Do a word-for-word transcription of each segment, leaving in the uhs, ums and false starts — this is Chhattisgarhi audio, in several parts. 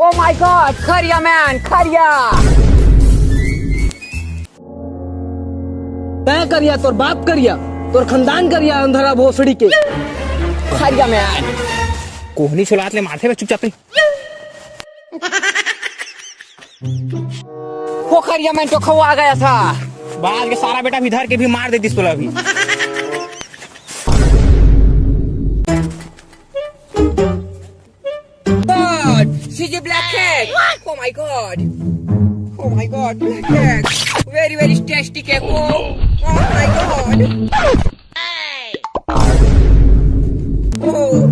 Oh my God, Kharia man, खरिया। तैं करिया, तोर बाप करिया, तोर खानदान करिया, अंधरा भोसड़ी के। खरिया man। कोहनी छुलात ले मारथे बे चुपचाप। हो खरिया man, तो खवा गया था। बाल के सारा बेटा भी धर के भी मार दे दिस तोला अभी। God, C J black cat. Oh my God. Oh my God, black cat. Very, very tasty cake. Oh, oh my God. Oh.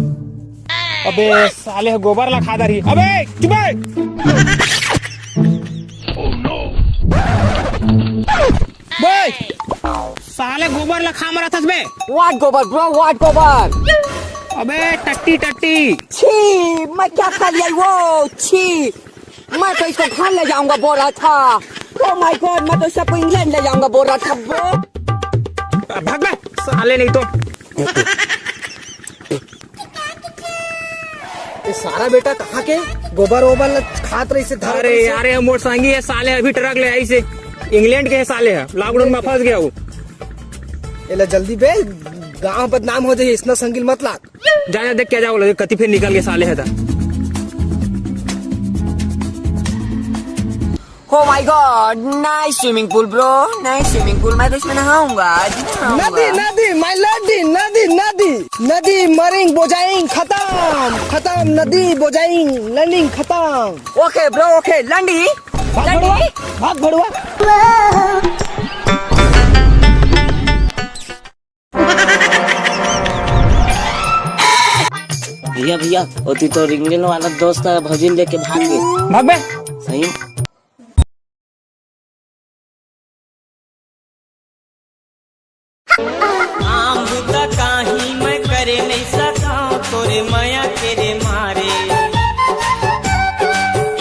अबे साले ह गोबर ला खा डारी। अबे चुप बे। बे साले गोबर ला खा मरत हस बे। What गोबर bro, what गोबर? अबे टट्टी टट्टी। छी, मैं क्या खा लिया वो, छी। मैं तो इसको घर ले जाऊंगा बोला था। Oh my God, मैं तो सबको इंग्लैंड ले जाऊंगा बोला था bro। भाग बे साले, नहीं तो। ये सारा बेटा कहाँ के गोबर ओबर ल खात रहिसे धर अरे रहिसे? यार, ये मोर संगी है साले, अभी ट्रक ले आइसे, इंग्लैंड के है साले है, लॉकडाउन में फंस गया वो। एला जल्दी बे, गांव बदनाम हो जाए, इसना संगिल मत लाग। जा जा देख क्या जाओ लगे, कति फिर निकल के साले है था। Oh my God, nice swimming pool bro, nice swimming pool। मैं तो इसमें नहाऊंगा आज, नहाऊंगा। नदी नदी my lady, नदी नदी नदी, मरिंग बोजाइंग खत्म खत्म, नदी बोजाइंग लंडिंग खत्म। OK bro, OK Landi. भाग लंडी। भड़ुआ, भाग भड़ुआ। भैया भैया, ओती तो रिंगन वाला दोस्त है, भौजी लेके भाग गए। भाग बे। सही। काम बुता काही मैं करे नहीं सका, तोरे मया के रे मारे।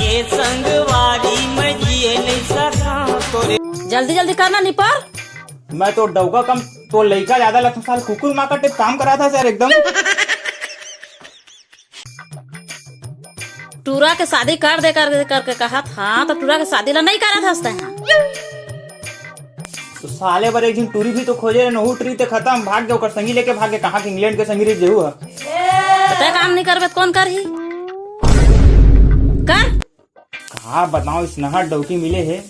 ये संगवारी मैं जिए नहीं सका, तोरे जल्दी जल्दी करना निपर। मैं तो डौका कम, तो लइका ज्यादा लगता, साल कुकुर माँ का टेप काम करा था सर एकदम। टूरा के शादी कर दे, कर दे करके कहा था, तो टूरा के शादी ला नहीं करत हस तैं। तो साले बर एक झिन टूरी भी तो खोजे रहे, नहू टूरी ते खत्म, भाग गए, ओकर संगी लेके भाग गए, कहाँ के इंग्लैंड के संगी रही जेहू ह। तो तैं काम नहीं करबे तो कौन करही? कर। का बताओ, इस नहर डौकी मिले हे,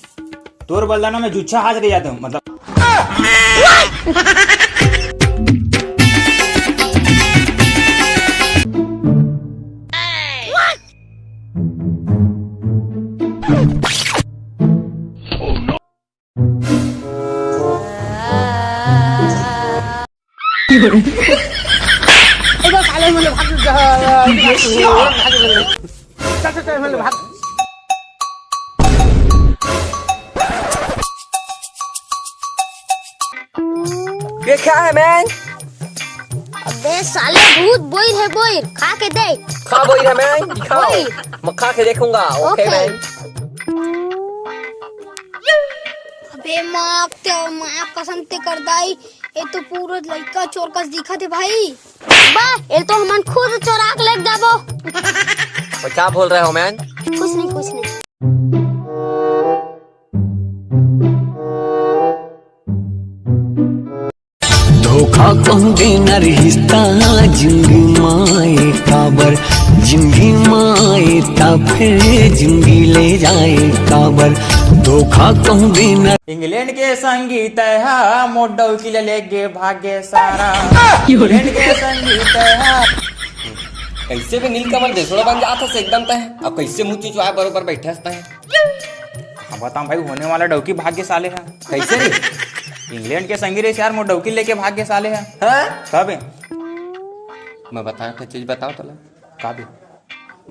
तोर बलदाना में जुच्छा हाथ रह जाते हो, मतलब। एगो साले मतलब भाग जा, भाग जा, भाग जा। चल, चल, चल, मतलब भाग। ये क्या है, man? अबे साले भूत बोइर है, बोइर, खा के देख। खा बोइर है, man, दिखाओ। बोइर। मैं खा के देखूंगा, OK, OK। Man। अबे माँ, ते माँ कसम ते कर दाई, ये तो पूरा लइका चोर कस दिखत हे भाई। बा, ये तो हमन खुद चोरा के लेके जाबो। वो क्या बोल रहे हो, man? कुछ नहीं, कुछ नहीं। धोखा कहूँ देना रिश्ता, जिंदगी माए काबर, जिंदगी माए ता फिर जिंदगी ले जाए काबर। धोखा कहूँ देना। इंग्लैंड के संगी तैहा मोर डौकी ले लेके भागे सारा। इंग्लैंड के संगी तैहा। कैसे भी नीलकमल बेसुरा बन जात हस एकदम तैं। अब कैसे मुँह चुचवाए बरोबर बैठे हस तैं? हाँ, बताओ भाई, होने वाला डौकी भाग के साले है। कैसे रे? इंग्लैंड के संगी रे यार, मोर डौकी लेके भाग के साले है। हाँ? कब है? मैं बताओ, तो चीज बताओ तोला। का बे?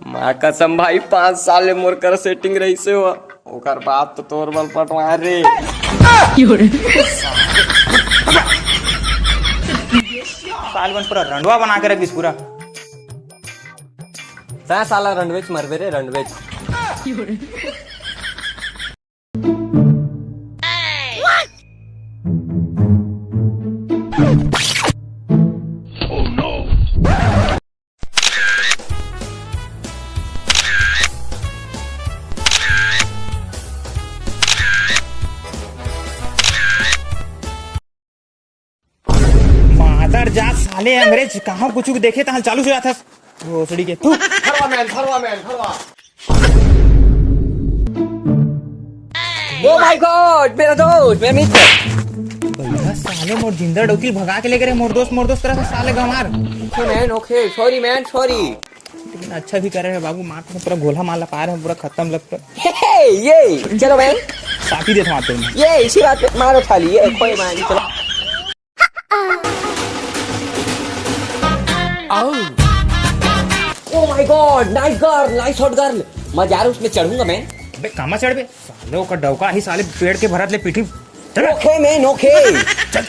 माँ कसम भाई, पाँच साल ले मोर कर सेटिंग रहिसे हो, ओकर बाद तो तोर बल पटवा रे। साल बन पूरा रंडवा बना के रख दिस पूरा। तै साला रंडवेच मरबे रे, रंडवेच। तर जा साले अंग्रेज, कहाँ कुछ देखे तहाँ चालू हो जाथस। भोसड़ी के, थू। फरवा मैन, फरवा मैन, फरवा। Oh my God, मेरा दोस्त, मेरा मित्र। भैया साले मोर जिंदा डौकी भगा के लेके रे, मोर दोस्त, मोर दोस्त तरह से साले गंवार। Okay man, okay, sorry man, sorry। लेकिन अच्छा भी करे है बाबू, मार के पूरा गोला माला पा रहे हैं, पूरा खत्म लगता है। हे, हे, ये, चलो man। साथी दे मारते हैं। ये, इसी बात पे मारो थाली, ये, कोई मार, चलो। Oh my God, nice girl, nice hot girl। मैं जा रहा हूँ, उसमें चढ़ूंगा मैं। अबे कामा चढ़ बे, साले ओकर डौका ही साले पेड़ के भरत ले पीठी। चल। Okay man, okay। चल।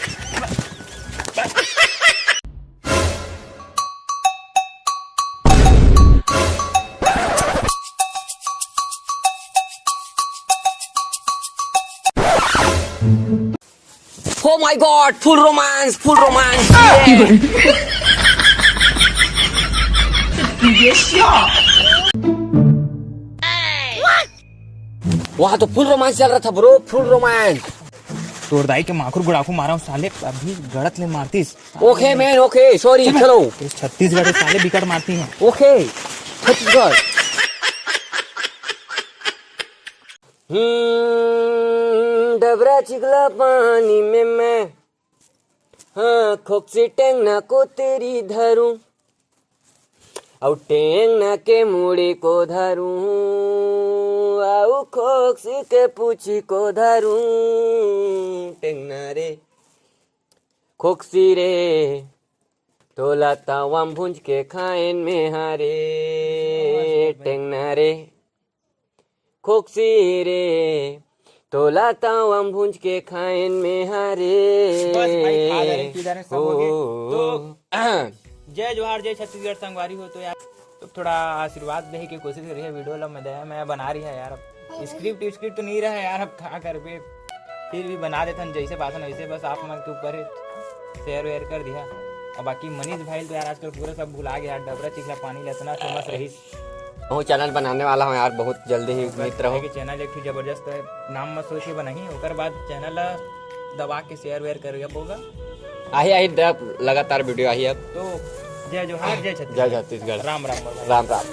Oh my God, full romance, full romance। वहाँ तो full romance चल रहा था bro, full romance। तोर दाई के माखुर गुड़ाखू मारा हूँ साले, अभी गड़त ले मारतीस। Okay man, okay, sorry, चलो। इस छत्तीसगढ़ के साले बिकट मारती हैं। Okay, छत्तीसगढ़। हम्म, डबरा चिखला पानी में मैं, हाँ, खोक्सी टेंगना को तेरी धरूं, अउ टेंगना के मुड़ी को धरूं, अउ खोक्सी के पूछी को धरूं। टेंगना रे, खोक्सी रे, तोला तावम भूंज के खाएन में हारे। टेंगना रे, खोक्सी रे, तोला तावम भूंज के खाएन में हारे। बस भाई, खा जा रे, पी जा रे, सब हो गए। ओ, तो जय जोहार, जय छत्तीसगढ़ संगवारी हो। तो यार, तो थोड़ा आशीर्वाद देहे के कोशिश करिए, video ला मैं दया मैं बना रही है यार। अब script script तो नहीं रहा यार, अब का करबे, फिर भी बना देथन जैसे पाथन वैसे, बस आप मन के ऊपर है, share वेयर कर दिया। अब बाकी मनीष भाई तो यार आजकल पूरा सब भुला गया, डबरा चिखला पानी ला इतना famous रही। वो channel बनाने वाला हूँ यार, बहुत जल्दी ही, उम्मीद रहो। कि channel एक ठो जबरदस्त है, नाम मत सोच के बनाही, ओकर बाद channel ला दबा के share वेयर कर बोगा। आही, आही, डब लगातार video आही अब। तो जय जोहार, जय छत्तीसगढ़। जय छत्तीसगढ़। राम राम। राम राम।